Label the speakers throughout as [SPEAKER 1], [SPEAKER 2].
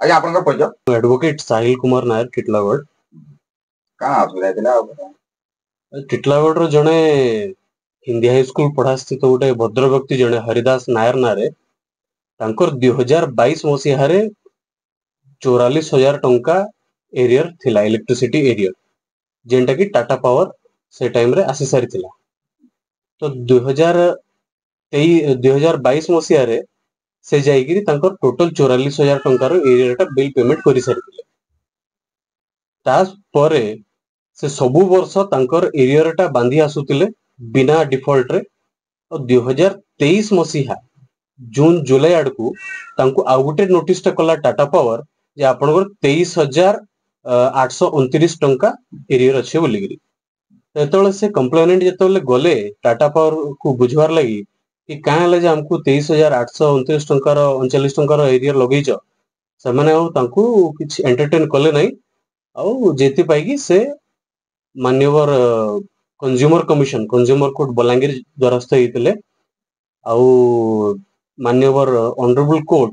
[SPEAKER 1] ଆଜ୍ଞା, ଆପଣଙ୍କର ପରିଚୟ?
[SPEAKER 2] ଆଡଭୋକେଟ ସାହିଲ କୁମାର ନାୟକ, ଟିଟଲାଗଡ଼।
[SPEAKER 1] କାଣା ଅସୁବିଧା ହେଇଥିଲା ଆଉ?
[SPEAKER 2] ଟିଟଲାଗଡ଼ର ଜଣେ ହିନ୍ଦୀ ହାଇସ୍କୁଲ ପଢା ସ୍ଥିତ ଗୋଟେ ଭଦ୍ର ବ୍ୟକ୍ତି ଜଣେ ହରିଦାସ ନାୟର ନାଁରେ, ତାଙ୍କର 2022 ମସିହାରେ 44,000 ଟଙ୍କା ଏରିୟର ଥିଲା, ଇଲେକ୍ଟ୍ରିସିଟି ଏରିୟର, ଯେନ୍ଟା କି ଟାଟା ପାୱାର ସେ ଟାଇମରେ ଆସି ସାରିଥିଲା। ତ 2022 ମସିହାରେ ସେ ଯାଇକିରି ତାଙ୍କର ଟୋଟାଲ 44,000 ଟଙ୍କାର ଏରିୟରଟା ବିଲ୍ ପେମେଣ୍ଟ କରିସାରିଥିଲେ। ତାପରେ ସେ ସବୁ ବର୍ଷ ତାଙ୍କର ଏରିୟରଟା ବାନ୍ଧି ଆସୁଥିଲେ ବିନା ଡିଫଲ୍ଟରେ। ଆଉ 2023 ମସିହା ଜୁନ ଜୁଲାଇ ଆଡକୁ ତାଙ୍କୁ ଆଉ ଗୋଟେ ନୋଟିସଟା କଲା ଟାଟା ପାୱାର ଯେ ଆପଣଙ୍କର 23,829 ଟଙ୍କା ଏରିୟର ଅଛି ବୋଲିକିରି। ଯେତେବେଳେ ସେ କମ୍ପ୍ଲେନେଣ୍ଟ ଯେତେବେଳେ ଗଲେ ଟାଟା ପାୱାର କୁ ବୁଝିବାର ଲାଗି କି କାଁ ହେଲା ଯେ ଆମକୁ 23,829 ଟଙ୍କାର 39 ଟଙ୍କାର ଏରିୟର ଲଗେଇଛ, ସେମାନେ ଆଉ ତାଙ୍କୁ କିଛି ଏଣ୍ଟରଟେନ କଲେ ନାହିଁ। ଆଉ ଯେଥିପାଇଁ କି ସେ ମାନ୍ୟବର consumer commission, consumer court Balangir ଦ୍ୱାରସ୍ଥ ହେଇଥିଲେ। ଆଉ ମାନ୍ୟବର ଅନରେବୁଲ କୋର୍ଟ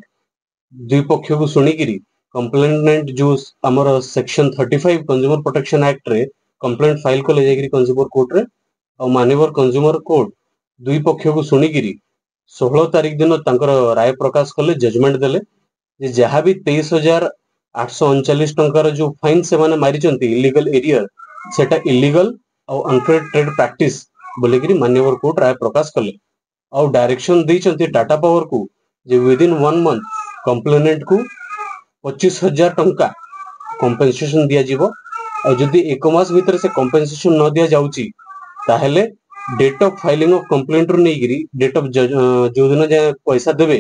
[SPEAKER 2] ଦୁଇ ପକ୍ଷକୁ ଶୁଣିକିରି କମ୍ପ୍ଲେନେଣ୍ଟ ଯୋଉ ଆମର ସେକ୍ସନ 35 କନଜ୍ୟୁମର ପ୍ରୋଟେକ୍ସନ ଆକ୍ଟରେ କମ୍ପ୍ଲେଣ୍ଟ ଫାଇଲ କଲେ ଯାଇକିରି କନଜ୍ୟୁମର କୋର୍ଟରେ। ଆଉ ମାନ୍ୟବର କନଜ୍ୟୁମର କୋର୍ଟ ଦୁଇ ପକ୍ଷକୁ ଶୁଣିକିରି 16 ତାରିଖ ଦିନ ତାଙ୍କର ରାୟ ପ୍ରକାଶ କଲେ, ଜଜମେଣ୍ଟ ଦେଲେ ଯେ ଯାହା ବି 23,839 ଟଙ୍କାର ଯୋଉ ଫାଇନ ସେମାନେ ମାରିଛନ୍ତି ଇଲିଗାଲ ଏରିୟର, ସେଟା ଇଲିଗାଲ ଆଉ ଅନଫେୟାର ଟ୍ରେଡ ପ୍ରାକ୍ଟିସ ବୋଲିକିରି ମାନ୍ୟବର କୋର୍ଟ ରାୟ ପ୍ରକାଶ କଲେ। ଆଉ ଡାଇରେକ୍ସନ ଦେଇଛନ୍ତି ଟାଟା ପାୱାରକୁ ଯେ ୱିଦିନ ୱାନ୍ ମନ୍ଥ କମ୍ପ୍ଲେନେଣ୍ଟକୁ 25,000 ଟଙ୍କା କମ୍ପେନସେସନ ଦିଆଯିବ। ଆଉ ଯଦି ଏକ ମାସ ଭିତରେ ସେ କମ୍ପେନସେସନ ନ ଦିଆଯାଉଛି, ତାହେଲେ ଡେଟ୍ ଅଫ ଫାଇଲିଂ ଅଫ କମ୍ପ୍ଲେଣ୍ଟରୁ ନେଇକିରି ଡେଟ୍ ଅଫ ଯୋଉଦିନ ଯାଏ ପଇସା ଦେବେ,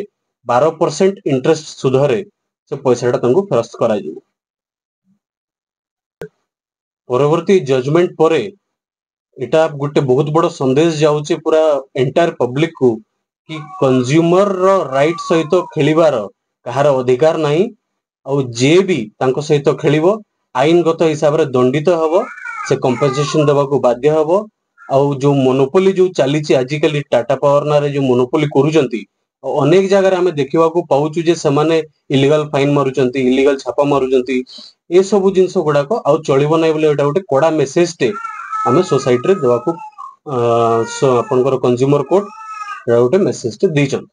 [SPEAKER 2] 12% ଇଣ୍ଟରେଷ୍ଟ ସୁଧରେ ସେ ପଇସାଟା ତାଙ୍କୁ ଫେରସ୍ତ କରାଯିବ। ପରବର୍ତ୍ତୀ ଜଜମେଣ୍ଟ ପରେ ଏଟା ଗୋଟେ ବହୁତ ବଡ ସନ୍ଦେଶ ଯାଉଛି ପୁରା ଏଣ୍ଟାୟାର ପବ୍ଲିକ କୁ କି କନଜ୍ୟୁମର ର ରାଇଟ ସହିତ ଖେଳିବାର କାହାର ଅଧିକାର ନାହିଁ। ଆଉ ଯିଏ ବି ତାଙ୍କ ସହିତ ଖେଳିବ, ଆଇନଗତ ହିସାବରେ ଦଣ୍ଡିତ ହବ, ସେ କମ୍ପେନସେସନ ଦେବାକୁ ବାଧ୍ୟ ହବ। ଆଉ ଯୋଉ ମୋନୋପୋଲି ଯୋଉ ଚାଲିଛି ଆଜିକାଲି, ଟାଟା ପାୱାର ନାଁରେ ଯୋଉ ମୋନୋପୋଲି କରୁଛନ୍ତି, ଆଉ ଅନେକ ଜାଗାରେ ଆମେ ଦେଖିବାକୁ ପାଉଛୁ ଯେ ସେମାନେ ଇଲିଗାଲ ଫାଇନ ମାରୁଛନ୍ତି, ଇଲିଗାଲ ଛାପା ମାରୁଛନ୍ତି, ଏସବୁ ଜିନିଷ ଗୁଡାକ ଆଉ ଚଳିବ ନାହିଁ ବୋଲି ଏଇଟା ଗୋଟେ କଡା ମେସେଜଟେ ଆମେ ସୋସାଇଟିରେ ଦେବାକୁ ଆପଣଙ୍କର କନଜ୍ୟୁମର କୋର୍ଟ ଏଇଟା ଗୋଟେ ମେସେଜଟେ ଦେଇଛନ୍ତି।